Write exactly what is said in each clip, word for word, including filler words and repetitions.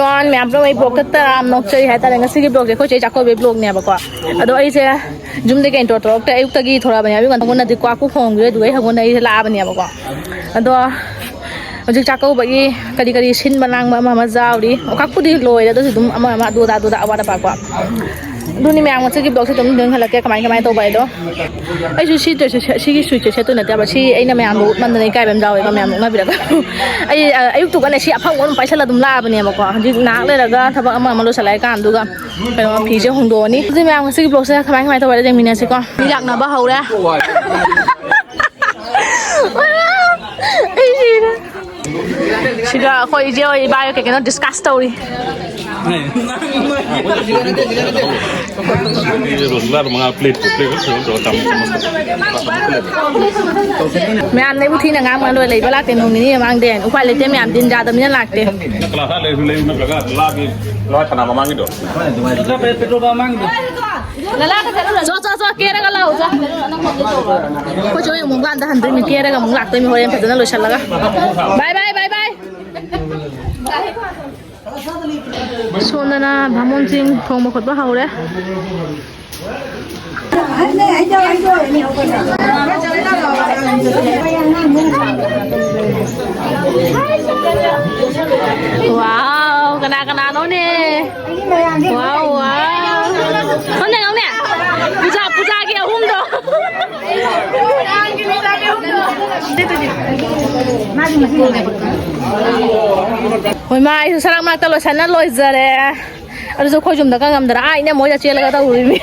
ꯃꯌꯥꯝ ꯄꯨꯝꯅꯃꯛ ꯑꯩ ꯕ꯭ꯂꯣꯛꯇ ꯇꯔꯥꯝ ꯅꯣꯛꯆꯔꯤ ꯍꯥꯏꯇꯥꯔꯦ꯫ ꯉꯁꯤꯒꯤ ꯕ꯭ꯂꯣꯛꯁꯦ ꯑꯩꯈꯣꯏ ꯆꯦ ꯆꯥꯛꯀꯧꯕꯩ ꯕ꯭ꯂꯣꯛꯅꯦꯕꯀꯣ꯫ ꯑꯗꯣ ꯑꯩꯁꯦ ꯌꯨꯝꯗꯒꯤ ꯀꯩꯅꯣ ꯇꯧꯔꯛꯇ꯭ꯔꯦ, ꯑꯌꯨꯛꯇꯒꯤ ꯊꯣꯔꯛꯑꯕꯅꯦ꯫ ꯑꯌꯨꯛ ꯉꯟꯇꯥ ꯍꯧꯒꯠꯅꯗꯤ ꯀ꯭ꯋꯥꯛꯄꯨ ꯈꯣꯡꯉꯝꯈꯤꯔꯣꯏ, ꯑꯗꯨꯒ ꯑꯩ ꯍꯧꯒꯠꯅ ꯑꯩꯁꯦ ꯂꯥꯛꯑꯕꯅꯦꯕꯀꯣ꯫ ꯑꯗꯣ ꯍꯧꯖꯤꯛ ꯆꯥꯛꯀꯧꯕꯒꯤ ꯀꯔꯤ ꯀꯔꯤ ꯁꯤꯟꯕ ꯂꯥꯡꯕ ꯑꯃ ꯑꯃ ꯌꯥꯎꯔꯤ꯫ ꯑꯣꯀꯥꯛꯄꯨꯗꯤ ꯂꯣꯏꯔꯦ, ꯑꯗꯨꯁꯨ ꯑꯗꯨꯝ ꯑꯃ ꯑꯃ ꯑꯗꯨ ꯑꯗꯥ ꯑꯗꯨ ꯑꯗꯥ ꯑꯋꯥꯠ ꯑꯄꯥꯀꯣ꯫ ꯑꯗꯨꯅꯤ ꯃꯌꯥꯝ, ꯉꯁꯤꯒꯤ ꯕ꯭ꯂꯣꯛꯁꯦ ꯑꯗꯨꯝ ꯌꯦꯡꯍꯜꯂꯛꯀꯦ ꯀꯃꯥꯏ ꯀꯃꯥꯏꯅ ꯇꯧꯕ ꯍꯥꯏꯗꯣ꯫ ꯑꯩꯁꯨ ꯁꯤ ꯗ꯭ꯔꯦꯁꯁꯦ ꯁꯦ-, ꯁꯤꯒꯤ ꯁꯨꯠꯁꯦ ꯁꯦꯠꯇꯣꯏ ꯅꯠꯇꯦꯕ꯫ ꯁꯤ ꯑꯩꯅ ꯃꯌꯥꯝꯗꯣ ꯎꯠꯃꯟꯗꯅ ꯏꯀꯥꯏꯕ ꯑꯃ ꯌꯥꯎꯋꯦꯕ, ꯃꯌꯥꯝ ꯅꯣꯛꯅꯕꯤꯔꯒ꯫ ꯑꯩ, ꯑ, ꯑꯌꯨꯛꯇꯨꯒꯅꯦ ꯁꯤ ꯑꯐꯪꯕ ꯑꯗꯨꯝ ꯄꯥꯏꯁꯜꯂ ꯑꯗꯨꯝ ꯂꯥꯛꯑꯕꯅꯦꯕꯀꯣ꯫ ꯍꯧꯖꯤꯛ ꯉꯥꯏꯍꯥꯛ ꯂꯩꯔꯒ ꯊꯕꯛ ꯑꯃ ꯑꯃ ꯂꯣꯏꯁꯤꯜꯂꯛꯑꯀꯥꯟꯗꯨꯒ ꯀꯩꯅꯣ ꯐꯤꯁꯦ ꯍꯣꯡꯗꯣꯛꯑꯅꯤ꯫ ꯑꯗꯨꯗꯤ ꯃꯌꯥꯝ ꯉꯁꯤꯒꯤ ꯕ꯭ꯂꯣꯛꯁꯦ ꯀꯃꯥꯏ ꯀꯃꯥꯏꯅ ꯇꯧꯕ ꯍꯥꯏꯗꯣ ꯌꯦꯡꯃꯤꯟꯅꯁꯤꯀꯣ꯫ ꯃꯤ ꯂꯥꯛꯅꯕ ꯍꯧꯔꯦ꯫ ꯑꯩ ꯁꯤꯔꯦ꯫ ꯁꯤꯗ ꯑꯩꯈꯣꯏ ꯏꯆꯦ ꯍꯣꯏ ꯏꯕꯥ ꯍꯣꯏ ꯀꯩ ꯀꯩꯅꯣ ꯗꯤꯁꯀꯁ ꯇꯧꯔꯤ꯫ ꯔꯣꯁꯒꯨꯂꯥ ꯃꯉꯥ ꯄ꯭ꯂꯦꯠ, ꯄ꯭ꯂꯦꯠ ꯈꯔ ꯇꯧꯔ ꯇꯧꯔ ꯆꯥꯃꯁ, ꯆꯥꯃꯁ꯫ ꯃꯌꯥꯝ ꯅꯩꯕꯨ ꯊꯤꯅ ꯉꯥꯡꯕ ꯂꯣꯏ ꯂꯩꯕ ꯂꯥꯛꯇꯦ, ꯅꯣꯡ ꯅꯤꯅꯤ ꯃꯃꯥꯡꯗꯩ ꯎꯄꯥꯏ ꯂꯩꯇꯦ, ꯃꯌꯥꯝ ꯗꯤꯟ ꯌꯥꯗꯕꯅꯤꯅ ꯂꯥꯛꯇꯦ꯫ ꯀ꯭ꯂꯥꯁ ꯂꯩꯔꯁꯨ ꯂꯩꯌꯨ, ꯅꯠꯇ꯭ꯔꯒ ꯂꯥꯛꯀꯦ꯫ ꯂꯋꯥꯏ ꯊꯥꯅ ꯃꯃꯥꯡꯒꯤꯗꯣ꯫ ꯆꯣ, ꯆꯣ, ꯆꯣ, ꯀꯦꯔꯒ ꯂꯥꯛꯑꯣ, ꯆꯣ꯫ ꯑꯩꯈꯣꯏꯁꯨ ꯑꯃꯨꯛ ꯀꯥꯟꯗ ꯍꯟꯗꯣꯏꯅꯤ, ꯀꯦꯔꯒ ꯑꯃꯨꯛ ꯂꯥꯛꯇꯣꯏꯅꯤ ꯍꯣꯔꯦꯟ ꯐꯖꯅ ꯂꯣꯏꯁꯤꯜꯂꯒ꯫ ꯕꯥꯏ, ꯕꯥꯏ, ꯕꯥꯏ, ꯕꯥꯏ꯫ ꯁꯣꯝꯗꯅ ꯕꯥꯃꯣꯟꯁꯤꯡ ꯊꯣꯡꯕ ꯈꯣꯠꯄ ꯍꯧꯔꯦ꯫ ꯋꯥꯎ, ꯀꯅꯥ ꯀꯅꯥꯅꯣꯅꯦ? ꯋꯥꯎ, ꯋꯥꯎ꯫ ꯁꯣꯝꯗ ꯌꯦꯡꯉꯨꯅꯦ꯫ ꯄꯨꯖꯥ, ꯄꯨꯖꯥꯒꯤ ꯑꯍꯨꯝꯗꯣ꯫ ꯍꯣꯏ, ꯃꯥ ꯑꯩꯁꯨ ꯁꯔꯛ ꯃꯔꯛꯇ ꯂꯣꯏꯁꯟꯅ ꯂꯣꯏꯖꯔꯦ꯫ ꯑꯗꯨꯁꯨ ꯑꯩꯈꯣꯏ ꯌꯨꯝꯗ ꯉꯝꯗꯅ ꯑꯥ ꯏꯅꯝꯃ ꯍꯣꯏꯗ ꯆꯦꯜꯂꯒ ꯇꯧꯔꯨꯔꯤꯃꯤ꯫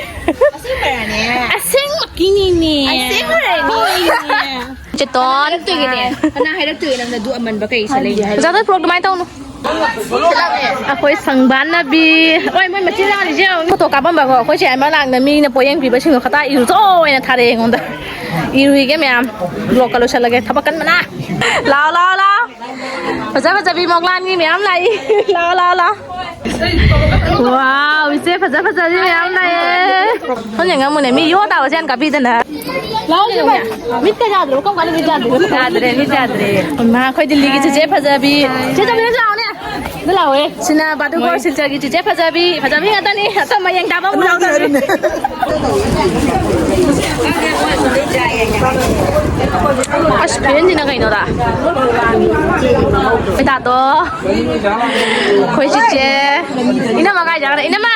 ꯑꯁꯦꯡꯕꯩꯔꯅꯦ? ꯑꯁꯦꯡꯃꯛꯀꯤꯅꯤꯅꯦ꯫ ꯑꯁꯦꯡꯕꯩꯔꯅꯦ? ꯍꯣꯏꯅꯦ꯫ ꯆꯦꯇꯣꯟ꯫ ꯍꯥꯏꯔꯛꯇꯣꯏꯒꯤꯅꯦ꯫ ꯀꯅꯥ ꯍꯥꯏꯔꯛꯇꯣꯏꯒꯦ ꯅꯪꯅ ꯑꯗꯨ ꯑꯃꯟꯕ ꯀꯩ ꯏꯁꯜꯂꯛꯏꯅꯣ ꯍꯥꯏꯕ? ꯖꯥꯗꯣꯏ ꯄ꯭ꯔꯣꯛ ꯑꯗꯨꯃꯥꯏꯅ ꯇꯧꯅꯨ꯫ ꯑꯩꯈꯣꯏ ꯁꯪꯕꯥꯟꯅꯕꯤ꯫ ꯍꯣꯏ, ꯃꯣꯏ ꯃꯆꯤꯟ ꯃꯅꯥꯎꯅꯤꯁꯦ ꯌꯦꯡꯉꯨ꯫ ꯐꯣꯇꯣ ꯀꯥꯞꯄꯝꯕꯀꯣ, ꯑꯩꯈꯣꯏ ꯆꯦ ꯃꯅꯥꯛꯅ ꯃꯤꯅ ꯄꯣꯠꯌꯦꯡ ꯄꯤꯕꯁꯤꯡꯗꯣ ꯈꯇꯥ ꯏꯔꯨꯆꯣ ꯑꯣꯏꯅ ꯊꯥꯔꯛꯑꯦ ꯑꯩꯉꯣꯟꯗ꯫ ꯏꯔꯨꯏꯒꯦ ꯃꯌꯥꯝ꯫ ꯕ꯭ꯂꯣꯛꯀ ꯂꯣꯏꯁꯤꯜꯂꯒꯦ꯫ ꯊꯕꯛ ꯀꯟꯕꯅ꯫ ꯂꯥꯎ, ꯂꯥꯎ, ꯂꯥꯎ꯫ ꯐꯖ ꯐꯖꯕꯤ ꯃꯣꯛꯂꯥꯟꯒꯤ ꯃꯌꯥꯝ ꯂꯥꯛꯏ꯫ ꯂꯥꯎ, ꯂꯥꯎ, ꯂꯥꯎ꯫ ꯋꯥꯎ, ꯏꯆꯦ ꯐꯖ ꯐꯖꯕꯤ ꯃꯌꯥꯝ ꯂꯥꯛꯑꯦ꯫ ꯍꯣꯏꯅꯦ, ꯉꯝꯃꯨꯅꯦ꯫ ꯃꯤ ꯌꯣ ꯇꯥꯕꯁꯦ ꯌꯥꯝ ꯀꯥꯕꯤꯗꯅ꯫ ꯂꯥꯎ, ꯁꯤ ꯃꯤꯠꯀ ꯌꯥꯗ꯭ꯔꯕ? ꯀꯔꯝ ꯀꯥꯟꯗ ꯃꯤꯠ ꯌꯥꯗ꯭ꯔꯤꯕ? ꯌꯥꯗ꯭ꯔꯦ, ꯃꯤꯠ ꯌꯥꯗ꯭ꯔꯦ꯫ ꯃꯥ, ꯑꯩꯈꯣꯏ ꯗꯤꯜꯂꯤꯒꯤ ꯆꯤꯆꯦ ꯐꯖꯕꯤ꯫ ꯆꯦ ꯆꯟꯕꯤꯅꯁꯨ ꯂꯥꯎꯅꯦ꯫ ꯑꯗꯨ ꯂꯥꯛꯑꯣꯍꯦ꯫ ꯁꯤꯅ ꯕꯥꯗꯨꯀꯣ ꯁꯤꯜꯆꯔꯒꯤ ꯆꯤꯆꯦ ꯐꯖꯕꯤ, ꯐꯖꯕꯤ ꯉꯥꯛꯇꯅꯤ, ꯑꯇ ꯃꯌꯦꯡ ꯇꯥꯕ ꯑꯃ ꯌꯥꯎꯗꯕꯅꯤ꯫ ꯑꯁ, ꯐꯦꯟꯁꯤꯅ ꯀꯩꯅꯣꯗ꯫ ꯄꯩꯇꯥꯗꯣ, ꯑꯩꯈꯣꯏ ꯆꯤꯆꯦ, ꯏꯅꯝꯃ ꯀꯥꯏ ꯆꯠꯈ꯭ꯔꯦ? ꯏꯅꯝꯃ!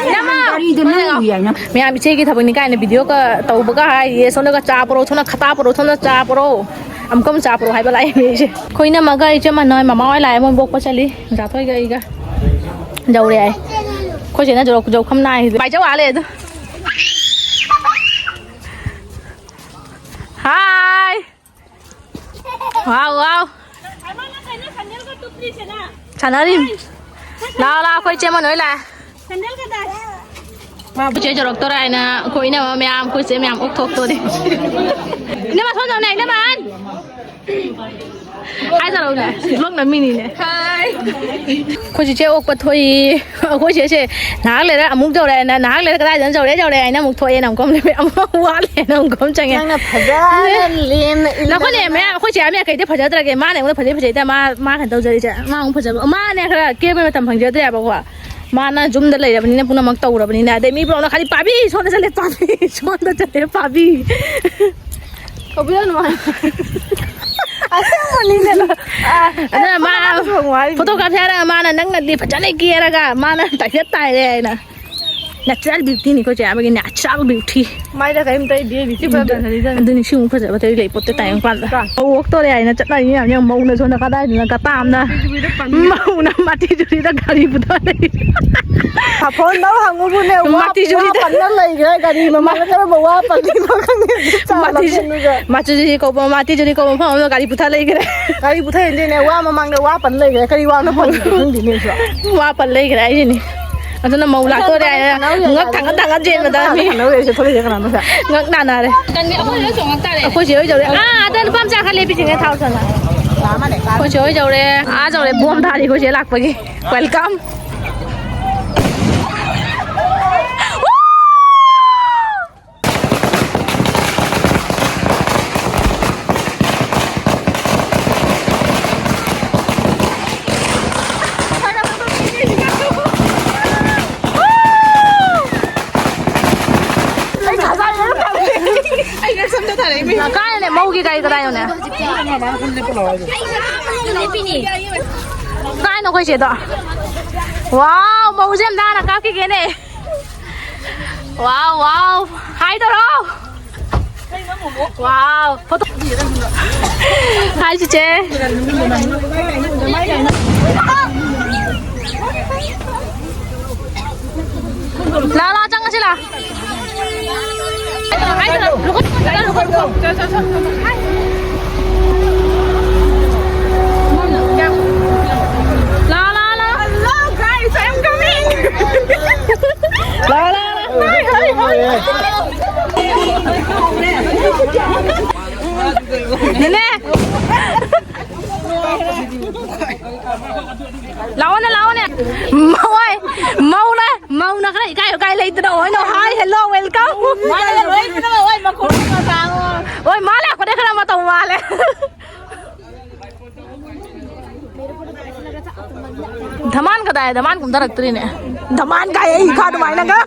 ꯏꯅꯝꯃ! ꯒꯥꯔꯤꯗꯣ ꯅꯪ ꯎꯏ ꯍꯥꯏꯅ꯫ ꯃꯌꯥꯝ ꯏꯆꯦꯒꯤ ꯊꯕꯛꯅꯤ ꯀꯥꯏꯅ ꯚꯤꯗꯤꯑꯣꯒ ꯇꯧꯕꯒ ꯍꯥꯏꯔꯤꯌꯦ꯫ ꯁꯣꯝꯗꯒ ꯆꯥ ꯄꯣꯔꯛꯑꯣ, ꯁꯣꯝꯗ ꯈꯇꯥ ꯄꯣꯔꯛꯑꯣ, ꯁꯣꯝꯗ ꯆꯥ ꯄꯣꯔꯛꯑꯣ꯫ ꯑꯃꯨꯛꯀ ꯑꯃꯨꯛ ꯆꯥ ꯄꯣꯔꯛꯑꯣ ꯍꯥꯏꯕ ꯂꯥꯛꯑꯦ ꯃꯤꯁꯦ꯫ ꯑꯩꯈꯣꯏ ꯏꯅꯝꯃꯒ ꯏꯆꯦ ꯃꯥꯟꯅ ꯃꯃꯥ ꯍꯣꯏ ꯂꯥꯛꯑꯦ, ꯃꯣꯏ ꯕꯣꯛꯄ ꯆꯠꯂꯤ꯫ ꯗꯥ ꯊꯣꯏꯒ ꯑꯩꯒ꯫ ꯌꯧꯔꯦ ꯍꯥꯏ꯫ ꯑꯩꯈꯣꯏ ꯆꯦꯅ ꯖꯧ-, ꯖꯧꯈꯝ ꯅꯥꯏ꯫ ꯄꯥꯏꯖꯧ ꯑꯥ ꯂꯩ ꯑꯗꯨ꯫ ꯍꯥꯏ꯫ ꯋꯥꯎ, ꯋꯥꯎ꯫ ꯁꯥꯟꯅꯔꯤ꯫ ꯂꯥꯎ, ꯂꯥꯎ, ꯑꯩꯈꯣꯏ ꯆꯦ ꯃꯅꯣꯏ ꯂꯥꯛꯑꯦ꯫ ꯃꯥ ꯆꯦ ꯆꯧꯔꯛꯇꯣꯔꯦ ꯍꯥꯏꯅ ꯑꯩꯈꯣꯏ ꯏꯅꯝꯃ ꯃꯌꯥꯝ, ꯑꯩꯈꯣꯏ ꯆꯦ ꯃꯌꯥꯝ ꯑꯣꯛꯊꯣꯛꯇꯣꯔꯦ꯫ ꯏꯅꯝꯃ ꯁꯣꯝ ꯇꯧꯅꯦ, ꯏꯅꯝꯃ꯫ ꯍꯥꯏ ꯇꯧꯔꯛꯎꯅꯦ, vlog ꯅꯝꯃꯤꯅꯤꯅꯦ꯫ ꯍꯥꯏ꯫ ꯑꯩꯈꯣꯏ ꯆꯦꯆꯦ ꯑꯣꯛꯄ ꯊꯣꯛꯏ꯫ ꯑꯩꯈꯣꯏ ꯆꯦꯁꯦ ꯅꯍꯥꯛ ꯂꯩꯔ ꯑꯃꯨꯛ ꯌꯧꯔꯛꯑꯦꯅ, ꯅꯍꯥꯛ ꯂꯩꯔ ꯀꯗꯥꯏꯗꯅꯣ ꯌꯧꯔꯛꯑꯦ, ꯌꯧꯔꯛꯑꯦ ꯍꯥꯏꯅ ꯑꯃꯨꯛ ꯊꯣꯛꯑꯦꯅ ꯑꯃꯨꯛ ꯀꯝ ꯂꯩꯔꯦ, ꯑꯃꯨꯛ ꯋꯥꯠꯂꯦꯅ ꯑꯃꯨꯛ ꯀꯝ ꯆꯪꯉꯦ꯫ ꯅꯪꯅ ꯐꯖꯅ ꯂꯦꯝꯅ ꯏꯜꯂꯒ ꯅꯈꯣꯏꯅꯦ ꯅꯪꯅ ꯃꯌꯥꯝ, ꯑꯩꯈꯣꯏ ꯆꯦ ꯑꯃ ꯀꯩꯗꯤ ꯐꯖꯗ꯭ꯔꯒꯦ, ꯃꯥꯅ ꯑꯩꯉꯣꯟꯗ ꯐꯖꯩ ꯐꯖꯩꯗ, ꯃꯥ, ꯃꯥ ꯀꯩꯅꯣ ꯇꯧꯖꯔꯤꯁꯦ, ꯃꯥ ꯑꯃꯨꯛ ꯐꯖꯕ, ꯃꯥꯅꯦ ꯈꯔ ꯀꯦꯕꯩ ꯃꯇꯝ ꯐꯪꯖꯗ꯭ꯔꯦꯕꯀꯣ꯫ ꯃꯥꯅ ꯌꯨꯝꯗ ꯂꯩꯔꯕꯅꯤꯅ ꯄꯨꯝꯅꯃꯛ ꯇꯧꯔꯕꯅꯤꯅ, ꯑꯗꯩ ꯃꯤ ꯄꯨꯝꯅꯃꯛꯅ ꯈꯜꯂꯤ, "ꯄꯥꯕꯤ ꯁꯣꯝꯗ ꯆꯠꯂꯦ, ꯄꯥꯕꯤ ꯁꯣꯝꯗ ꯆꯠꯂꯦ, ꯄꯥꯕꯤ"꯫ ꯀꯧꯕꯤꯔꯅꯨ ꯍꯥꯏ꯫ ꯑꯁꯦꯡꯕꯅꯤꯅꯦ꯫ ꯑ, ꯑꯗꯨꯅ ꯃꯥ ꯐꯣꯇꯣꯒ꯭ꯔꯥꯐꯤ ꯍꯪꯉꯨ ꯍꯥꯏꯔꯤꯅꯦ꯫ ꯐꯣꯇꯣꯒ꯭ꯔꯥꯐꯤ ꯍꯥꯏꯔꯒ ꯃꯥꯅ ꯅꯪꯅꯗꯤ ꯐꯖꯅ ꯀꯦꯔꯒ ꯃꯥꯅ ꯇꯥꯏꯐꯦꯠ ꯇꯥꯏꯔꯦ ꯍꯥꯏꯅ꯫ Natural beautyꯅꯤꯀꯣ ꯆꯦ ꯑꯃꯒꯤ natural beauty꯫ ꯃꯥꯏꯗ ꯀꯔꯤꯝ ꯇꯩꯗꯦ, lipstick ꯄꯨꯔꯥ ꯀꯟꯁꯤꯜꯂꯤꯗꯅ꯫ ꯑꯗꯨꯅꯤ ꯁꯤꯃꯨꯛ ꯐꯖꯕ ꯇꯩ ꯂꯩ ꯄꯣꯠꯇꯦ ꯇꯥꯏꯕꯪ ꯄꯥꯟꯗ꯫ ꯀꯣ꯫ ꯃꯧ ꯑꯣꯛꯇꯣꯔꯦ ꯍꯥꯏꯅ ꯆꯠꯅꯔꯤ ꯃꯌꯥꯝꯁꯦ ꯃꯧꯅ ꯁꯣꯝꯗ ꯀꯗꯥꯏꯗꯅꯣ ꯀꯇꯥ ꯑꯃꯅ꯫ ꯃꯧꯅ ꯃꯥꯇꯤ ꯆꯨꯔꯤꯗ ꯒꯥꯔꯤ ꯄꯨꯊꯣꯛꯑ ꯂꯩ꯫ ꯐꯣꯟꯗ ꯍꯪꯉꯨꯕꯨꯅꯦ, ꯋꯥ, ꯃꯥꯇꯤ ꯋꯥ ꯆꯨꯔꯤꯗ꯫ ꯄꯟꯅ ꯂꯩꯈ꯭ꯔꯦ, ꯒꯥꯔꯤ ꯃꯃꯥꯡꯗ ꯀꯔꯝꯕ ꯋꯥ ꯄꯜꯂꯤꯅꯣ ꯈꯪꯗꯦ꯫ ꯃꯥꯇꯤ ꯆꯨ-, ꯆꯥ ꯃꯥꯇꯤ ꯆꯨ-, ꯂꯝꯕꯦꯟꯗꯨꯗ꯫ ꯃꯥꯇꯤ ꯆꯨꯔꯤ ꯀꯧꯕ, ꯃꯥꯇꯤ ꯆꯨꯔꯤ ꯀꯧꯕ ꯃꯐꯝ ꯑꯃꯗ ꯒꯥꯔꯤ ꯄꯨꯊꯣꯛꯑ ꯂꯩꯈ꯭ꯔꯦ꯫ ꯒꯥꯔꯤ ꯄꯨꯊꯣꯛꯏꯅꯦ, ꯋꯥ ꯃꯃꯥꯡꯗ ꯋꯥ ꯄꯟ ꯂꯩꯈ꯭ꯔꯦ꯫ ꯀꯔꯤ ꯋꯥꯅꯣ ꯄꯟꯕꯅꯣ ꯈꯪꯗꯦꯅꯦ ꯑꯩꯁꯨ꯫ ꯋꯥ ꯄꯜ ꯂꯩꯈ꯭ꯔꯦ ꯍꯥꯏꯁꯤꯅꯤ꯫ ꯑꯗꯨꯅ ꯃꯧ ꯂꯥꯛꯇꯣꯔꯦ ꯍꯥꯏꯅ ꯉꯛ ꯊꯥꯡꯒꯠ ꯊꯥꯡꯒꯠ ꯆꯦꯟꯕꯗ ꯃꯤ ꯁꯥꯟꯅꯧꯔꯦ, ꯁꯤ ꯊꯣꯛꯂꯛꯏꯁꯦ ꯀꯅꯥꯅꯣ ꯁꯦ? ꯉꯛ ꯅꯥꯟꯅꯔꯦ꯫ ꯑꯩꯈꯣꯏ ꯆꯦ ꯍꯣꯏ ꯌꯧꯔꯦ꯫ ꯑꯥ, ꯑꯗ ꯅꯨꯄꯥ ꯃꯆꯥ ꯈꯔ ꯂꯦꯞꯄꯤꯁꯤꯡꯅꯦ ꯊꯥꯎ ꯆꯪꯉ꯫ ꯑꯩꯈꯣꯏ ꯆꯦ ꯍꯣꯏ ꯌꯧꯔꯦ꯫ ꯑꯥ ꯌꯧꯔꯦ꯫ ꯕꯣꯝ ꯊꯥꯔꯤ ꯑꯩꯈꯣꯏ ꯆꯦ ꯂꯥꯛꯄꯒꯤ꯫ Welcome꯫ ꯀꯥꯏꯅꯅꯦ ꯃꯧꯒꯤ ꯒꯥꯔꯤ ꯀꯗꯥꯏꯅꯣꯅꯦ? ꯀꯥꯏꯅꯣ ꯑꯩꯈꯣꯏ ꯆꯦꯗꯣ? ꯋꯥꯎ, ꯃꯧꯁꯦ ꯑꯝꯇ ꯍꯥꯟꯅ ꯀꯥꯞꯈꯤꯒꯦꯅꯦ꯫ ꯋꯥꯎ, ꯋꯥꯎ, ꯍꯥꯏ ꯇꯧꯔꯣ꯫ ꯋꯥꯎ, ꯐꯣꯇꯣ꯫ ꯍꯥꯏ ꯆꯤꯆꯦ꯫ ꯂꯥ ꯂꯥ ꯆꯪꯉꯁꯤ ꯂꯥ꯫ ꯂꯥ ꯂꯥ ꯂꯥ꯫ Hello guys, I'm coming. ꯂꯥ ꯂꯥ ꯂꯥ꯫ ꯅꯦꯅꯦ꯫ ꯂꯥꯛꯑꯣꯅꯦ, ꯂꯥꯛꯑꯣꯅꯦ꯫ ꯃꯧ ꯍꯣꯏ, ꯃꯧꯅ, ꯃꯧꯅ ꯈꯔ ꯏꯀꯥꯏ ꯏꯀꯥꯏ ꯂꯩꯇꯅ ꯍꯣꯏꯅ ꯍꯥꯏ, hello, welcome꯫ ꯃꯥꯅ ꯂꯣꯏ ꯈꯪꯉꯒ ꯍꯣꯏ ꯃꯈꯣꯟ ꯑꯃ ꯇꯥꯕ꯫ ꯍꯣꯏ, ꯃꯥ ꯂꯥꯛꯄꯗ ꯈꯔ ꯃꯇꯧ ꯃꯥꯜꯂꯦ꯫ ꯙꯃꯥꯟ ꯀꯗꯥꯏ? ꯙꯃꯥꯟ ꯀꯨꯝꯊꯔꯛꯇ꯭ꯔꯤꯅꯦ꯫ ꯙꯃꯥꯟ ꯀꯥꯏ ꯑꯩ ꯏꯈꯥ ꯑꯗꯨꯃꯥꯏꯅꯒ꯫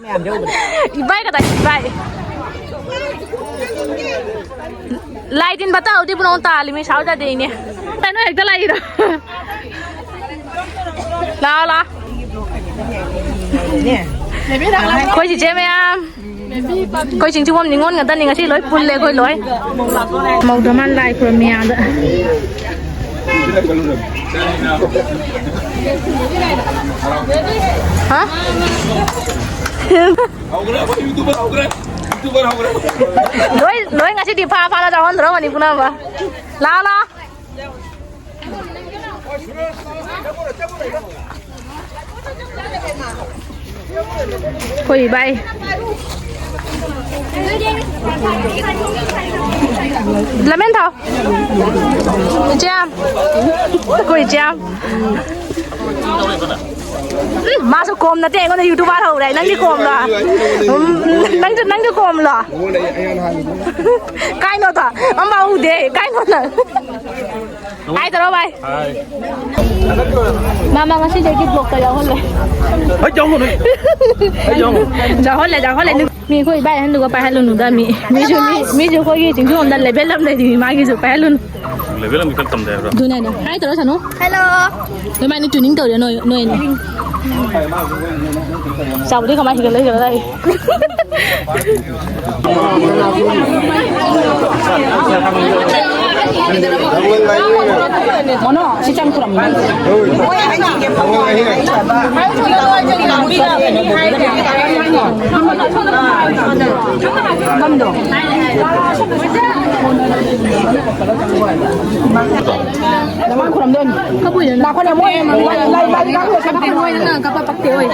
ꯏꯕꯥꯏ ꯀꯗꯥꯏ? ꯏꯕꯥꯏ꯫ ꯂꯥꯏ ꯇꯤꯟ ꯐꯠꯇ ꯍꯥꯎꯗꯤ ꯄꯨꯅꯧ ꯇꯥꯜꯂꯤꯃꯤ ꯁꯥꯎ ꯌꯥꯗꯦ ꯏꯅꯦ꯫ ꯀꯩꯅꯣ ꯍꯦꯛꯇ ꯂꯥꯛꯏꯔꯣ? ꯂꯥꯛꯑꯣ, ꯂꯥꯛꯑꯣ꯫ ꯑꯩꯈꯣꯏ ꯆꯤꯆꯦ ꯃꯌꯥꯝ꯫ ꯑꯩꯈꯣꯏ ꯆꯤꯡꯆꯤꯡꯕꯝ ꯅꯤꯉꯣꯜ ꯉꯥꯛꯇꯅꯤ ꯉꯁꯤ ꯂꯣꯏ ꯄꯨꯜꯂꯦ ꯑꯩꯈꯣꯏ ꯂꯣꯏ꯫ ꯃꯧꯗ ꯃꯥ ꯂꯥꯏ ꯈꯨꯔꯨꯝꯃꯤ ꯑꯥꯗ꯫ ꯍꯥ? ꯍꯧꯈ꯭ꯔꯦ, ꯑꯩꯈꯣꯏ YouTuber ꯍꯧꯈ꯭ꯔꯦ꯫ YouTuber ꯍꯧꯈ꯭ꯔꯦ꯫ ꯂꯣꯏ, ꯂꯣꯏ ꯉꯁꯤꯗꯤ ꯐꯥ ꯐꯥꯅ ꯆꯥꯎꯍꯟꯗ꯭ꯔꯣ ꯃꯅꯤꯄꯨꯔꯅ ꯑꯃ꯫ ꯂꯥꯛꯑꯣ, ꯂꯥꯛꯑꯣ꯫ ꯑꯩꯈꯣꯏ ꯏꯕꯥꯏ꯫ ꯂꯃꯦꯟ ꯊꯥꯎ꯫ ꯏꯆꯦ꯫ ꯑꯩꯈꯣꯏ ꯏꯆꯦ꯫ ꯎꯝ, ꯃꯥꯁꯨ ꯀꯣꯝ ꯅꯠꯇꯦ, ꯑꯩꯉꯣꯟꯗ ꯌꯨꯇꯨꯕꯔ ꯍꯧꯔꯦ꯫ ꯅꯪꯗꯤ ꯀꯣꯝꯂꯣ? ꯎꯝ, ꯅꯪꯁꯨ, ꯅꯪꯁꯨ ꯀꯣꯝꯂꯣ? ꯀꯥꯏꯅꯣꯗꯣ? ꯑꯃ ꯎꯗꯦ, ꯀꯥꯏꯅꯣ ꯅꯪ? ꯍꯥꯏ ꯇꯧꯔꯣ, ꯚꯥꯏ꯫ ꯃꯥ, ꯃꯥ ꯉꯁꯤꯗꯒꯤ ꯕ꯭ꯂꯣꯛꯇ ꯌꯥꯎꯍꯜꯂꯦ꯫ ꯍꯩ, ꯌꯥꯎꯍꯜꯂꯨ꯫ ꯍꯩ, ꯌꯥꯎꯍꯜꯂꯨ꯫ ꯌꯥꯎꯍꯜꯂꯦ, ꯌꯥꯎꯍꯜꯂꯦ꯫ ꯃꯤ ꯑꯩꯈꯣꯏ ꯏꯕꯥꯏ ꯑꯍꯟꯗꯨꯒ ꯄꯥꯏꯍꯜꯂꯨꯅꯨꯗ, ꯃꯤ꯫ ꯃꯤꯁꯨ, ꯃꯤ, ꯃꯤꯁꯨ ꯑꯩꯈꯣꯏꯒꯤ ꯆꯤꯡꯈꯣꯡꯗ ꯂꯦꯕꯦꯜ ꯑꯃ ꯂꯩꯔꯤ, ꯃꯥꯒꯤꯁꯨ ꯄꯥꯏꯍꯜꯂꯨꯅꯨ꯫ ꯂꯦꯕꯦꯜ ꯑꯃꯗꯤ ꯈꯔ ꯇꯝꯗ ꯌꯥꯕ꯭ꯔꯥ? ꯑꯗꯨꯅꯦ ꯑꯗꯣ꯫ ꯍꯥꯏ ꯇꯧꯔꯣ, ꯁꯥꯅꯨ꯫ ꯍꯜꯂꯣ꯫ ꯅꯣꯏ ꯃꯥꯏ ꯇ꯭ꯌꯨꯅꯤꯡ ꯇꯧꯔꯤꯔꯣ, ꯅꯣꯏ, ꯅꯣꯏ ꯑꯅꯤ? ꯆꯥꯎꯕꯗꯤ ꯀꯃꯥꯏ ꯍꯤꯒꯠꯂ ꯍꯤꯒꯠꯂ ꯂꯥꯛꯏ? ꯃꯣꯅꯣ, ꯁꯤ ꯆꯪ ꯈꯨꯔꯝꯃꯨ꯫ ꯅꯃꯥ ꯈꯨꯔꯝꯗꯣꯏꯅꯤ꯫ ꯀꯕꯨꯏꯅ ꯅꯥꯈꯣꯏꯅ ꯃꯣꯏ ꯂꯥꯏ, ꯂꯥꯏ, ꯂꯥꯏ, ꯂꯥꯏ, ꯂꯥꯏ, ꯀꯕꯨꯏꯅ ꯅꯪ ꯀꯞꯄ ꯄꯛꯇꯦ ꯑꯣꯏ꯫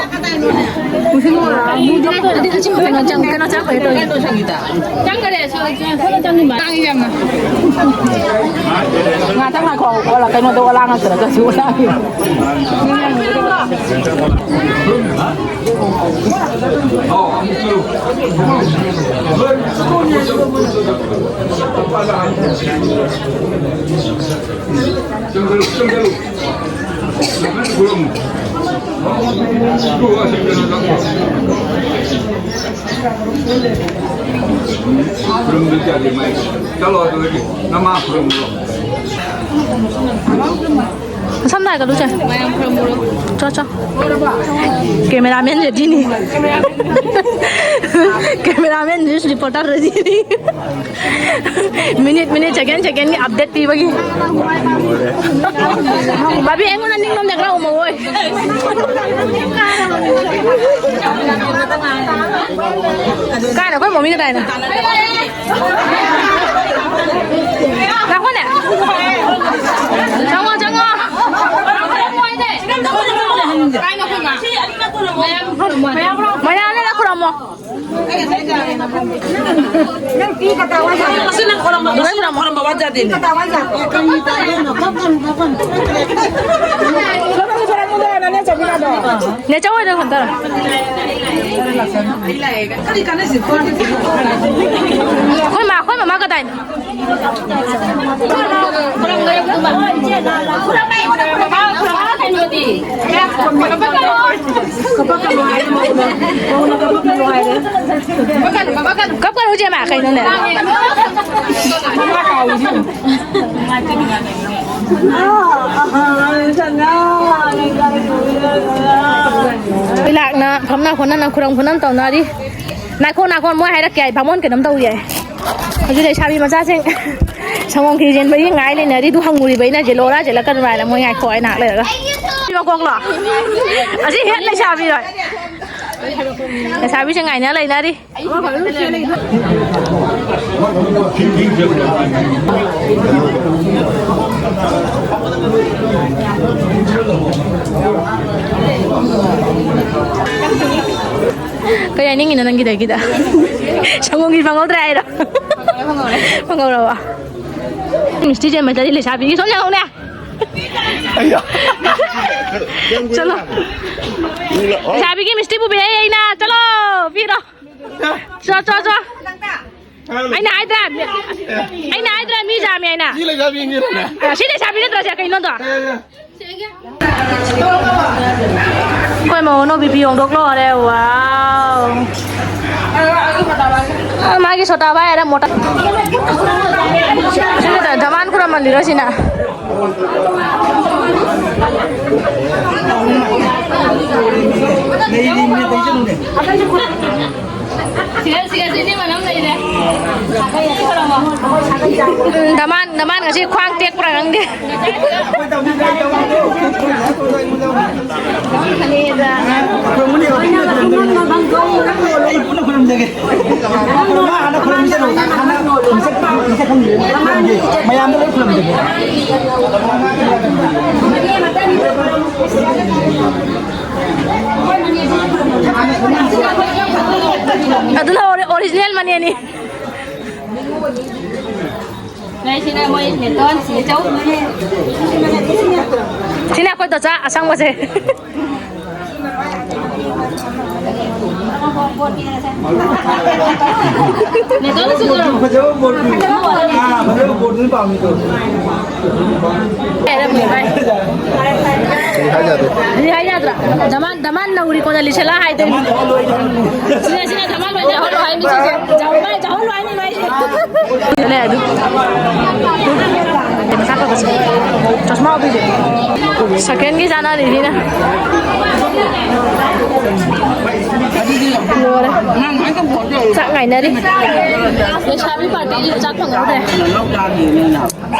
ꯀꯩꯅꯣ ꯆꯪ-, ꯀꯩꯅꯣ ꯆꯪꯉꯛꯄꯩ ꯇꯧꯔꯤ꯫ ꯆꯪꯈꯔꯦ, ꯁꯣ-, ꯁꯣ-, ꯁꯣꯝꯗ ꯆꯪꯉꯤꯕ꯫ ꯇꯥꯡꯉꯤ ꯌꯥꯝꯅ꯫ ꯉꯥꯛꯇꯪ ꯉꯥꯏꯈꯣ, ꯑꯣꯂꯥ-, ꯀꯩꯅꯣꯗꯣ ꯑꯣꯂꯥ ꯉꯥꯛꯇꯔꯒꯁꯨ ꯑꯣꯂꯥ꯫ ꯆꯠꯂꯣ, ꯑꯗꯨꯗꯤ ꯅꯃꯥ ꯈꯨꯔꯨꯝꯃꯨꯔꯣ꯫ ꯁꯝꯅ ꯍꯥꯏꯒꯠꯂꯨꯁꯦ꯫ ꯃꯌꯥꯝ ꯈꯨꯔꯨꯝꯃꯨꯔꯣ꯫ ꯆꯣ, ꯆꯣ꯫ ꯀꯦꯃꯦꯔꯥꯃꯦꯟ ꯔꯦꯗꯤꯅꯤ꯫ ꯀꯦꯃꯦꯔꯥꯃꯦꯟ ꯅ꯭ꯌꯨꯁ ꯔꯤꯄꯣꯔꯇꯔ ꯔꯦꯗꯤꯅꯤ꯫ ꯃꯤꯅꯤꯠ, ꯃꯤꯅꯤꯠ, ꯁꯦꯀꯦꯟ, ꯁꯦꯀꯦꯟꯒꯤ ꯑꯞꯗꯦꯠ ꯄꯤꯕꯒꯤ꯫ ꯕꯥꯕꯤ, ꯑꯩꯉꯣꯟꯗ ꯅꯤꯡꯂꯣꯝꯗ ꯈꯔ ꯎꯃꯛꯑꯣꯏ꯫ ꯀꯥꯏꯅ ꯑꯩꯈꯣꯏ ꯃꯃꯤꯡ ꯀꯗꯥꯏꯅꯣ? ꯉꯥꯏꯈꯣꯅꯦ꯫ ꯆꯪꯉꯣ, ꯆꯪꯉꯣ꯫ ꯀꯥꯏꯅ ꯑꯩꯈꯣꯏ ꯃꯥ? ꯃꯌꯥꯝ ꯈꯨꯔꯨꯝꯃꯣ꯫ ꯃꯌꯥꯝ ꯈꯨꯔꯨꯝꯃꯣ꯫ ꯃꯌꯥꯝ ꯈꯨꯔꯨꯝꯃꯣ꯫ ꯅꯪ ꯄꯤ ꯀꯇꯥ ꯋꯥ ꯁꯥ-, ꯑꯁꯤ ꯅꯪ ꯈꯣꯔꯝꯕ, ꯑꯁꯤ ꯅꯪ ꯈꯣꯔꯝꯕ ꯋꯥ ꯖꯥꯗꯦꯅꯦ꯫ ꯀꯇꯥ ꯋꯥ ꯁꯥ-, ꯀꯔꯤ ꯇꯥꯏ ꯍꯥꯏꯅꯣ? ꯈꯣꯔꯝꯃꯨꯗ ꯅꯅꯦ ꯆꯧꯃꯤꯅ꯫ ꯅꯦꯆꯧ ꯍꯣꯏꯗ ꯍꯟꯊꯔꯣ꯫ ꯑꯩꯈꯣꯏ ꯃꯥ, ꯑꯩꯈꯣꯏ ꯃꯃꯥ ꯀꯗꯥꯏꯅꯣ? ꯀꯞꯀꯅꯨ ꯏꯆꯦꯃ, ꯀꯩꯅꯣꯅꯦ? ꯏꯂꯥꯛꯅ ꯐꯝꯅ ꯈꯣꯠꯅꯅ ꯈꯨꯔꯝ ꯈꯨꯅꯝ ꯇꯧꯅꯔꯤ꯫ ꯅꯥꯈꯣ, ꯅꯥꯈꯣ, ꯃꯣꯏ ꯍꯥꯏꯔꯛꯀꯦ ꯍꯥꯏ, ꯕꯥꯃꯣꯟ ꯀꯩꯅꯣꯝ ꯇꯧꯔꯤ ꯍꯥꯏ꯫ ꯍꯧꯖꯤꯛ ꯂꯩꯁꯥꯕꯤ ꯃꯆꯥꯁꯤꯡ ꯁꯪꯒꯣꯝ ꯈꯤꯔꯤ ꯆꯦꯟꯕꯒꯤ ꯉꯥꯏ ꯂꯩꯅꯔꯤ꯫ ꯑꯗꯨ ꯍꯪꯉꯨꯔꯤꯕ ꯑꯩꯅ, ꯖꯦꯂꯣꯔꯥ ꯖꯦꯂꯛꯀꯅꯨ ꯍꯥꯏꯅ꯫ ꯃꯣꯏ ꯉꯥꯏꯈꯣ, ꯑꯩ ꯉꯥꯏꯍꯥꯛ ꯂꯩꯔꯒ꯫ ꯁꯤ ꯃꯀꯣꯛꯂꯣ? ꯑꯁꯤ ꯍꯦꯠ ꯂꯩꯁꯥꯕꯤꯔꯣ? ꯂꯩꯁꯥꯕꯤꯁꯦ ꯉꯥꯏꯅ ꯂꯩꯅꯔꯤ꯫ ꯀꯩ ꯍꯥꯏꯅꯤꯡꯉꯤꯅꯣ ꯅꯪꯒꯤꯗꯒꯤꯗ? ꯁꯪꯒꯣꯝꯒꯤ ꯐꯪꯍꯧꯗ꯭ꯔꯦ ꯍꯥꯏꯔꯣ? ꯐꯪꯍꯧꯔꯕ? ꯃꯤꯁꯇꯤ ꯆꯦꯟꯕꯗꯗꯤ ꯂꯩꯁꯥꯕꯤꯒꯤ ꯁꯣꯝ ꯌꯦꯡꯍꯧꯅꯦ꯫ ꯑꯩꯌꯥ꯫ ꯆꯠꯂꯣ꯫ ꯃꯤ ꯂꯥꯛꯑꯣ꯫ ꯂꯩꯁꯥꯕꯤꯒꯤ ꯃꯤꯁꯇꯤ ꯄꯨꯕꯤꯔꯛꯑꯦ ꯑꯩꯅ꯫ ꯆꯠꯂꯣ, ꯄꯤꯔꯣ꯫ ꯆꯣ, ꯆꯣ, ꯆꯣ꯫ ꯑꯩꯅ ꯍꯥꯏꯗ꯭ꯔꯥ? ꯑꯩꯅ ꯍꯥꯏꯗ꯭ꯔꯥ ꯃꯤ ꯌꯥꯝꯃꯦ ꯍꯥꯏꯅ? ꯁꯤ ꯂꯩꯁꯥꯕꯤꯅꯤꯅꯦ꯫ ꯑ, ꯁꯤ ꯂꯩꯁꯥꯕꯤ ꯅꯠꯇ꯭ꯔꯣ ꯁꯦ? ꯀꯩꯅꯣꯗꯣ? ꯑꯦ, ꯑꯦ꯫ ꯑꯩꯈꯣꯏ ꯃꯧ ꯑꯅꯧꯕꯤ ꯐꯤ ꯍꯣꯡꯗꯣꯛ ꯂꯣꯏꯔꯦ꯫ ꯋꯥꯎ꯫ ꯑ, ꯃꯥꯒꯤ ꯁꯣꯇꯥ ꯚꯥꯏ ꯍꯥꯏꯔ ꯃꯣꯇꯥ꯫ ꯁꯤꯗ ꯙꯃꯥꯟ ꯈꯨꯔꯝꯍꯜꯂꯤꯔꯣ ꯁꯤꯅ? ꯁꯤꯒ, ꯁꯤꯒ, ꯁꯤꯗꯤ ꯃꯅꯝ ꯂꯩꯔꯦ꯫ ꯎꯝ, ꯗꯃꯥꯟ, ꯗꯃꯥꯟ ꯉꯁꯤ ꯈ꯭ꯋꯥꯡ ꯇꯦꯛꯄ꯭ꯔꯥ ꯈꯪꯗꯦ꯫ ꯃꯌꯥꯝꯗ ꯂꯣꯏ ꯈꯨꯔꯨꯝꯖꯒꯦ꯫ ꯑꯗꯨꯅ ꯑꯣꯔꯤ-, ꯑꯣꯔꯤꯖꯤꯅꯦꯜ ꯃꯅꯦꯅꯤ꯫ ꯁꯤꯅ ꯃꯣꯏ ꯅꯦꯇꯣꯟ ꯆꯦ ꯆꯧ꯫ ꯁꯤꯅ ꯑꯩꯈꯣꯏ ꯗꯣꯆꯥ ꯑꯁꯪꯕꯁꯦ꯫ ꯐꯖꯕ ꯕꯣꯠꯇꯨ, ꯑꯥ, ꯐꯖꯕ ꯕꯣꯠꯇꯨꯅ ꯄꯥꯝꯃꯤꯗꯣ꯫ ꯍꯥꯏ ꯌꯥꯗ꯭ꯔꯣ? ꯗꯃꯥꯟ, ꯗꯃꯥꯟ ꯅꯧꯔꯤ ꯀꯣꯟꯅ ꯂꯤꯁꯂꯥ ꯍꯥꯏꯗꯣꯏꯅꯤ꯫ ꯁꯤꯅ, ꯁꯤꯅ ꯗꯃꯥꯟ ꯂꯣꯏ ꯖꯍꯧꯂꯣ ꯍꯥꯏ ꯃꯤꯁꯤꯡꯁꯦ꯫ ꯖꯍꯧ ꯚꯥꯏ, ꯖꯍꯧꯂꯣ ꯍꯥꯏ ꯃꯤ ꯃꯥꯏꯁꯦ꯫ ꯂꯩ ꯑꯗꯨ꯫ ꯃꯁꯥ ꯐꯕꯁꯦ꯫ ꯆꯁꯃꯥ ꯎꯞꯄꯤꯁꯦ꯫ ꯁꯦꯀꯦꯟꯒꯤ ꯆꯥꯅꯔꯤꯅꯤꯅ꯫ ꯂꯣꯏꯔꯦ꯫ ꯆꯥꯛ ꯉꯥꯏꯅꯔꯤ꯫ ꯂꯩꯁꯥꯕꯤ ꯄꯥꯔꯇꯤꯁꯤꯗ ꯆꯥꯛ ꯐꯪꯍꯧꯗ꯭ꯔꯦ꯫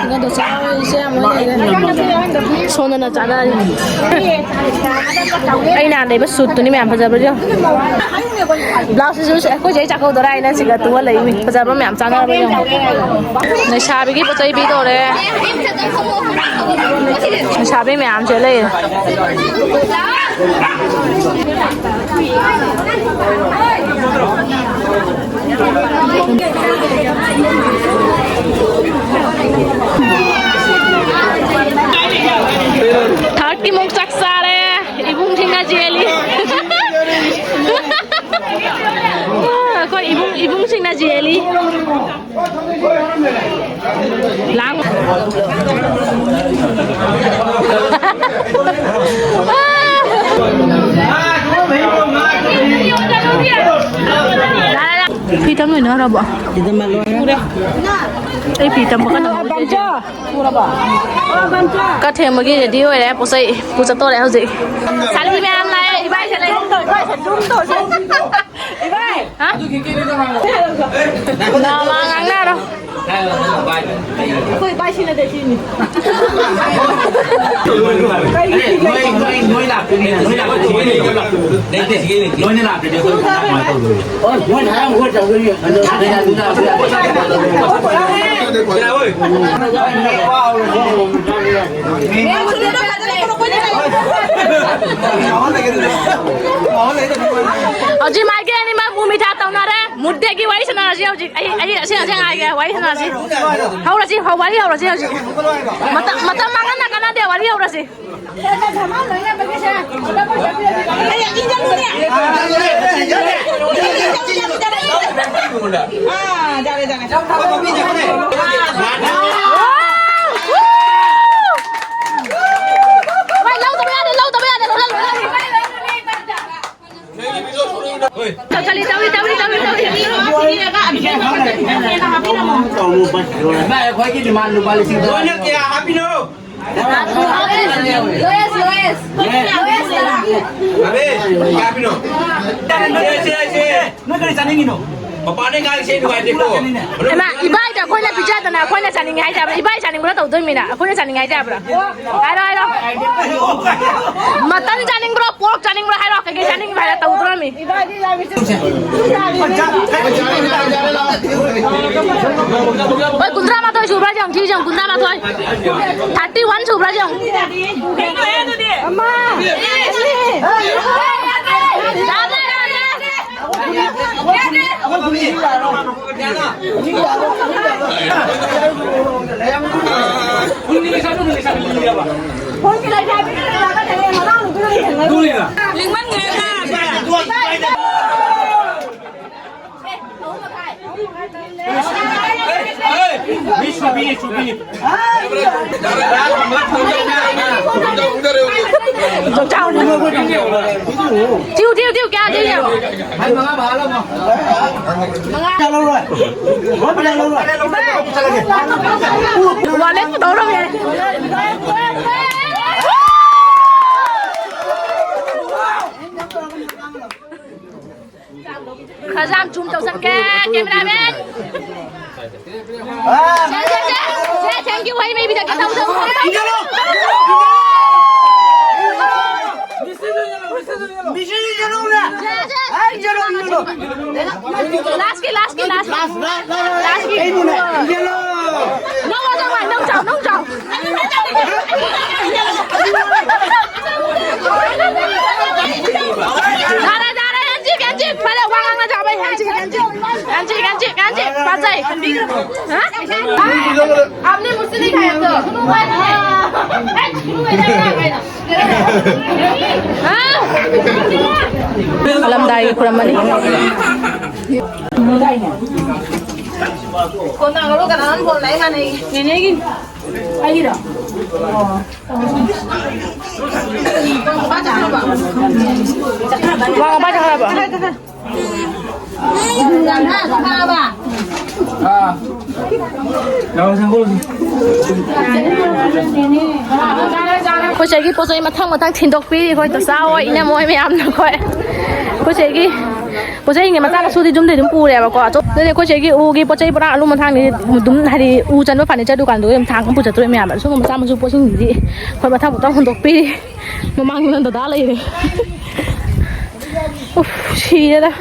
ꯁꯤꯒꯗꯣ ꯆꯥꯔꯣꯏ, ꯏꯆꯦ ꯌꯥꯝ ꯂꯣꯏ ꯂꯩꯔꯦ꯫ ꯁꯣꯝꯗꯅ ꯆꯥꯅꯔꯤ꯫ ꯑꯩ ꯅꯍꯥꯟ ꯂꯩꯕ ꯁꯨꯠꯇꯨꯅꯤ ꯃꯌꯥꯝ ꯐꯖꯕ꯭ꯔꯥ ꯌꯦꯡꯉꯣ꯫ ꯕ꯭ꯂꯥꯎꯁꯁꯤꯁꯨ ꯑꯩꯈꯣꯏ ꯆꯦ ꯆꯥꯛꯀꯧꯗꯣꯔꯥ ꯍꯥꯏꯅ ꯁꯤꯒ ꯇꯨꯕ ꯂꯩꯃꯤ꯫ ꯐꯖꯕ ꯃꯌꯥꯝ ꯆꯥꯅꯔꯕ ꯌꯦꯡꯉꯣ꯫ ꯂꯩꯁꯥꯕꯤꯒꯤ ꯄꯣꯠ ꯆꯩ ꯄꯤꯗꯧꯔꯦ꯫ ꯂꯩꯁꯥꯕꯤ ꯃꯌꯥꯝꯁꯦ ꯂꯩꯔꯦ꯫ ꯊꯥꯔꯠꯀꯤ ꯃꯨꯛ ꯆꯥꯛ ꯆꯥꯔꯦ꯫ ꯏꯕꯨꯡꯁꯤꯡꯅ ꯆꯦꯜꯂꯤ꯫ ꯑꯩꯈꯣꯏ ꯏꯕꯨꯡ, ꯏꯕꯨꯡꯁꯤꯡꯅ ꯆꯦꯜꯂꯤ꯫ ꯂꯥꯡ꯫ ꯐꯤ ꯇꯝ ꯂꯣꯏꯅꯔꯕꯣ? ꯑꯩ ꯐꯤ ꯇꯝꯕ ꯀꯟꯅ ꯍꯧꯔꯤ꯫ ꯀꯠ ꯊꯦꯡꯕꯒꯤ ꯔꯦꯗꯤ ꯑꯣꯏꯔꯦ꯫ ꯄꯣꯠ ꯆꯩ ꯄꯨ ꯆꯠꯇꯣꯔꯦ ꯍꯧꯖꯤꯛ꯫ ꯁꯥꯂꯤ ꯃꯌꯥꯝ ꯂꯥꯛꯑꯦ꯫ ꯏꯕꯥꯏ ꯆꯠꯂꯦ꯫ ꯏꯕꯥꯏ꯫ ꯍꯥ? ꯅꯃꯥ ꯉꯥꯡꯅꯔꯣ꯫ ꯑꯩꯈꯣꯏ ꯏꯕꯥꯏ ꯁꯤꯟꯅꯗꯦ ꯁꯤꯅꯤ꯫ ꯅꯣꯏ, ꯅꯣꯏ, ꯅꯣꯏ ꯂꯥꯛꯇꯣꯏꯅꯤꯅ, ꯅꯣꯏ ꯂꯥꯛꯇꯣꯏꯅꯤꯅ꯫ ꯂꯩꯇꯦ, ꯂꯩꯇꯦ꯫ ꯅꯣꯏꯅ ꯂꯥꯛꯇ꯭ꯔꯗꯤ ꯑꯩꯈꯣꯏ ꯀꯃꯥꯏꯅ ꯇꯧꯗꯣꯏꯅꯣ? ꯑꯣ, ꯃꯣꯏꯅ ꯍꯥꯏꯔꯝ ꯑꯩꯈꯣꯏ ꯇꯧꯗꯣꯏꯅꯤ꯫ ꯑꯗꯨ, ꯑꯗꯨ, ꯑꯗꯨ, ꯑꯗꯨ, ꯑꯗꯨ꯫ ꯍꯧꯖꯤꯛ ꯃꯥꯒꯤ ꯑꯅꯤꯃꯛ ꯃꯨꯃꯤꯊꯥ ꯇꯧꯅꯔꯦ꯫ ꯃꯨꯗꯦꯒꯤ ꯋꯥꯔꯤ ꯁꯥꯟꯅꯔꯁꯤ ꯍꯧꯖꯤꯛ꯫ ꯑꯩ, ꯑꯩ ꯑꯁꯦꯡ ꯑꯁꯦꯡ ꯍꯥꯏꯒꯦ, ꯋꯥꯔꯤ ꯁꯥꯟꯅꯔꯁꯤ꯫ ꯍꯧꯔꯁꯤ, ꯍꯧ-, ꯋꯥꯔꯤ ꯍꯧꯔꯁꯤ ꯍꯧꯖꯤꯛ꯫ ꯃꯇꯝ, ꯃꯇꯝ ꯃꯥꯡꯍꯟꯅ ꯀꯥꯟꯅꯗꯦ, ꯋꯥꯔꯤ ꯍꯧꯔꯁꯤ꯫ ꯑꯥ, ꯌꯥꯔꯦ, ꯌꯥꯔꯦ꯫ ꯚꯥꯏ, ꯂꯧꯗꯕ ꯌꯥꯗꯦ, ꯂꯧꯗꯕ ꯌꯥꯗꯦ, ꯂꯧꯗꯕ ꯌꯥꯗꯦ꯫ ꯆꯠꯂꯤ, ꯇꯧꯔꯤ, ꯇꯧꯔꯤ, ꯇꯧꯔꯤ, ꯇꯧꯔꯤ꯫ ꯚꯥꯏ, ꯑꯩꯈꯣꯏꯒꯤ demand ꯂꯨꯄꯥ ꯂꯤꯁꯤꯡ ꯇꯔꯥ꯫ ꯂꯣꯏꯅ ꯀꯌꯥ ꯍꯥꯞꯄꯤꯅꯣ? ꯂꯣꯏꯁ, ꯂꯣꯏꯁ꯫ ꯂꯣꯏꯁ ꯀꯅꯥ? ꯑꯕꯦ, ꯀꯌꯥ ꯍꯥꯞꯄꯤꯅꯣ? ꯁꯦ, ꯁꯦ, ꯁꯦ꯫ ꯅꯣꯏ ꯀꯔꯤ ꯆꯥꯅꯤꯡꯉꯤꯅꯣ? ꯃꯄꯥꯟꯗꯩ ꯉꯥꯡꯁꯦ ꯅꯨꯡꯉꯥꯏꯇꯦꯀꯣ꯫ ꯏꯃꯥ, ꯏꯕꯥꯏꯗ ꯑꯩꯈꯣꯏꯅ ꯄꯤꯖꯗꯅ ꯑꯩꯈꯣꯏꯅ ꯆꯥꯅꯤꯡꯉꯦ ꯍꯥꯏꯁꯦ ꯌꯥꯕ꯭ꯔꯥ? ꯏꯕꯥꯏ ꯆꯥꯅꯤꯡꯕ꯭ꯔꯥ ꯇꯧꯗꯣꯏꯃꯤꯅ? ꯑꯩꯈꯣꯏꯅ ꯆꯥꯅꯤꯡꯉꯦ ꯍꯥꯏꯁꯦ ꯌꯥꯕ꯭ꯔꯥ? ꯍꯥꯏꯔꯣ, ꯍꯥꯏꯔꯣ꯫ ꯃꯇꯟ ꯆꯥꯅꯤꯡꯕ꯭ꯔꯣ? ꯄꯣꯔꯛ ꯆꯥꯅꯤꯡꯕ꯭ꯔꯣ? ꯍꯥꯏꯔꯣ, ꯀꯩꯀꯩ ꯆꯥꯅꯤꯡꯉꯤꯕ ꯍꯥꯏꯔꯣ, ꯇꯧꯗ꯭ꯔꯣꯃꯤ꯫ ꯍꯣꯏ, ꯀꯨꯟꯊ꯭ꯔꯥ ꯃꯥꯊꯣꯏ ꯁꯨꯕ꯭ꯔꯥ ꯌꯦꯡꯉꯨ, ꯊꯤꯁꯦ ꯌꯦꯡꯉꯨ, ꯀꯨꯟꯊ꯭ꯔꯥ ꯃꯥꯊꯣꯏ꯫ ꯊꯥꯔꯇꯤ ꯋꯥꯟ ꯁꯨꯕ꯭ꯔꯥ ꯌꯦꯡꯉꯨ꯫ ꯑꯃ, ꯑꯅꯤ, ꯑꯍꯨꯝ꯫ ꯊꯤꯌꯨ, ꯊꯤꯌꯨ, ꯊꯤꯌꯨ, ꯀꯌꯥ ꯊꯤꯌꯨ? ꯋꯥꯂꯦꯠ ꯄꯨꯊꯣꯛꯔꯝꯃꯦ꯫ ꯈꯔ ꯌꯥꯝ zoom ꯇꯧꯁꯟꯒꯦ, cameraman꯫ Say, say, say, say, thank you, ꯍꯩ ꯃꯩꯕꯤꯗꯒꯤ ꯇꯧꯖꯧ꯫ ꯂꯥꯁꯀꯤ, ꯂꯥꯁꯀꯤ, ꯂꯥꯁ꯫ ꯂꯥꯁꯀꯤ꯫ ꯅꯪ ꯆꯥꯎ, ꯅꯪ ꯆꯥꯎ꯫ ꯌꯥꯔꯦ, ꯌꯥꯔꯦ, ꯍꯦꯟꯖꯤꯛ, ꯍꯦꯟꯖꯤꯛ꯫ ꯐꯔꯦ, ꯋꯥ ꯉꯥꯡꯅꯖꯕ, ꯍꯦꯟꯖꯤꯛ, ꯍꯦꯟꯖꯤꯛ꯫ ꯍꯦꯟꯖꯤꯛ, ꯍꯦꯟꯖꯤꯛ, ꯍꯦꯟꯖꯤꯛ꯫ ꯐꯖꯩ꯫ ꯍꯥ? आपने मुझसे नहीं खाया तो? ꯍꯜꯂꯝꯗꯥꯏꯒꯤ ꯈꯨꯔꯝꯃꯅꯤ꯫ ꯐꯣꯟ ꯇꯧꯔꯣ, ꯀꯅꯥꯅꯣ ꯐꯣꯟ ꯂꯥꯛꯏ ꯃꯥꯟꯅꯩ? ꯅꯦꯅꯦꯒꯤ꯫ ꯑꯩꯒꯤꯔꯣ? ꯋꯥ ꯃꯄꯥ ꯆꯠꯈ꯭ꯔꯕꯣ? ꯑꯩꯈꯣꯏ ꯆꯦꯒꯤ ꯄꯣꯠ ꯆꯩ ꯃꯊꯪ ꯃꯊꯪ ꯊꯤꯟꯗꯣꯛꯄꯤꯔꯤ ꯑꯩꯈꯣꯏ ꯆꯆꯥ ꯍꯣꯏ, ꯏꯅꯝ ꯍꯣꯏ ꯃꯌꯥꯝꯅ ꯑꯩꯈꯣꯏ꯫ ꯑꯩꯈꯣꯏ ꯆꯦꯒꯤ ꯄꯣꯠ ꯆꯩꯁꯤꯡꯁꯦ ꯃꯆꯥ ꯃꯁꯨꯗꯤ ꯌꯨꯝꯗꯩ ꯑꯗꯨꯝ ꯄꯨꯔꯦꯕꯀꯣ꯫ ꯑꯗꯨꯅꯦ ꯑꯩꯈꯣꯏ ꯆꯦꯒꯤ ꯎꯒꯤ ꯄꯣꯠ ꯆꯩ ꯄꯨꯔꯥ ꯑꯂꯨ ꯃꯊꯥꯡꯅꯤ ꯑꯗꯨꯝ, ꯍꯥꯏꯗꯤ ꯎ ꯆꯟꯕ ꯐꯔꯅꯤꯆꯔ ꯗꯨꯀꯥꯟꯗꯨꯒꯤ ꯑꯗꯨꯝ ꯊꯥꯡ ꯑꯃ ꯄꯨ ꯆꯠꯇꯣꯔꯦ ꯃꯌꯥꯝ꯫ ꯁꯤꯒꯨꯝꯕ ꯃꯆꯥ ꯃꯁꯨ ꯄꯣꯠꯁꯤꯡꯁꯤꯗꯤ ꯑꯩꯈꯣꯏ ꯃꯊꯪ ꯃꯊꯪ ꯍꯨꯟꯗꯣꯛꯄꯤꯔꯤ꯫ ꯃꯃꯥꯡꯗ ꯗꯗꯥ ꯂꯩꯔꯦ꯫ ꯎꯐ, ꯁꯤꯔꯦꯗ꯫